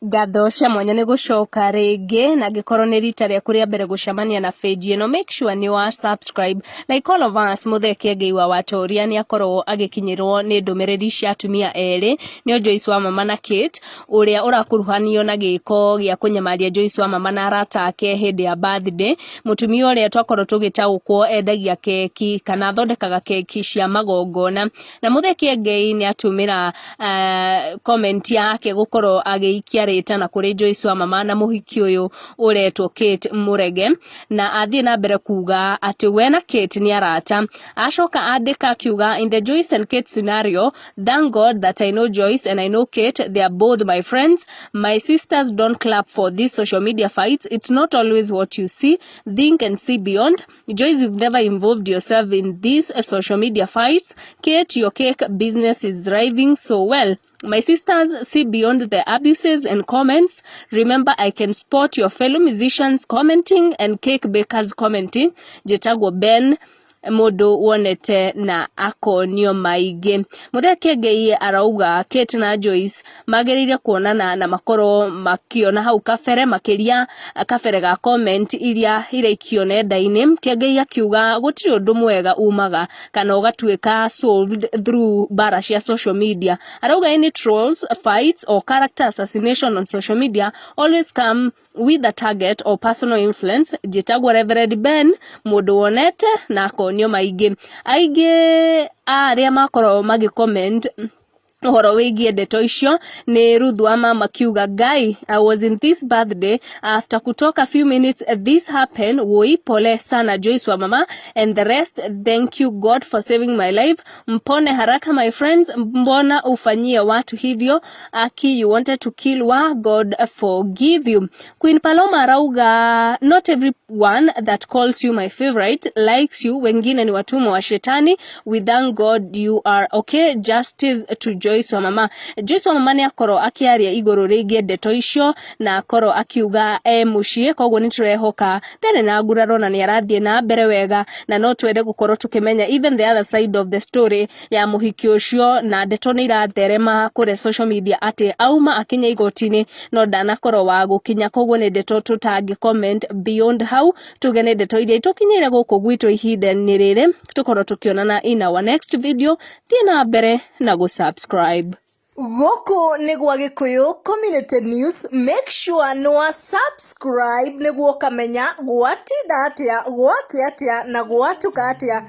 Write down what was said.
Ngatho cia mwanya nĩ gũcoka rĩngĩ, na angĩkorwo nĩ rita rĩaku rĩa mbere gũcemania na page ĩno, make sure nĩ wa subscribe. Like all of us, Mũthee Kĩengei wa Watoria nĩ akorwo agĩkinyĩrwo nĩ ndũmĩrĩri cia atumia erĩ, nĩo Joyce wa Mama na Kate, ũrĩa ũrakuruhanio na gĩko gĩa kũnyamaria Joyce wa Mama na arata ake hĩndĩ ya birthday. Mũtumia ũrĩa twakorwo tũgĩtaũkwo endagia keki kana athondekaga keki cia magongona. Na Mũthee Kĩengei nĩ atũmĩra comment yake gũkorwo agĩikia rĩtana kũrĩ Joyce wa Mama na mũhiki ũyũ ũretwo Kate Mũrege, na athiĩ na mbere kuga atĩ we na Kate nĩ arata. Acoka andĩka akiuga, "In the Joyce and Kate scenario, thank God that I know Joyce and I know Kate. They are both my friends. My sisters, don't clap for these social media fights. It's not always what you see. Think and see beyond. Joyce, you've never involved yourself in these social media fights. Kate, your cake business is thriving so well. My sisters, see beyond the abuses and comments. Remember, I can spot your fellow musicians commenting and cake bakers commenting. Njĩtagwo Ben, mũndũ wonete na akonio maingĩ." Mũthee Kĩengei arauga Kate na Joyce magĩrĩire kuonana na makorwo makiona hau kabere, makĩria kabere ga comment iria iraikio nenda-inĩ. Kĩengei akiuga gũtirĩ ũndũ mwega umaga kana ũgatuĩka solved through mbara cia social media. Arauga any trolls, fights or character assassination on social media always come with a target or personal influence. Njĩtagwo Reverend Ben, mũndũ wonete na akonio maingĩ. Aingĩ a arĩa makorwo magĩ comment ũhoro wĩgiĩ ndeto icio nĩ Ruth wa Mama akiuga, "Guy, I was in this birthday. After kutoka few minutes, this happened. Woi, pole sana Joyce wa Mama and the rest. Thank you God for saving my life. Mpone haraka, my friends. Mbona ufanyie watu hivyo? Aki, you wanted to kill wa. God forgive you." Queen Paloma arauga, "Not everyone that calls you my favorite likes you. Wengine ni watumwa wa shetani. We thank God you are okay. Justice to Joyce wa Mama." Joyce wa Mama nĩ akorwo akĩaria igũrũ rĩgiĩ ndeto icio na akorwo akiuga e mũciĩ, koguo nĩ tũrehoka ndarĩ na nguraro na nĩ arathiĩ na mbere wega, na no twende gũkorwo tũkĩmenya even the other side of the story ya mũhiki ũcio. Na ndeto nĩ iratherema kũrĩa social media atĩ auma akinya igoti-inĩ no ndanakorwo wa gũkinya, koguo nĩ ndeto tũtangĩ comment beyond hau. Tuge nĩ ndeto iria itũkinyĩire gũkũ gwitũ ihinda-inĩ rĩrĩ. Tũkorwo tũkĩonana in our next video. Thiĩ na mbere na gũ-subscribe. Gũkũ nĩ gwa Gĩkũyũ Community News. Make sure nĩ wa subscribe nĩguo ũkamenya gwatinda atĩa, gwakĩa atĩa na gwatuka atĩa.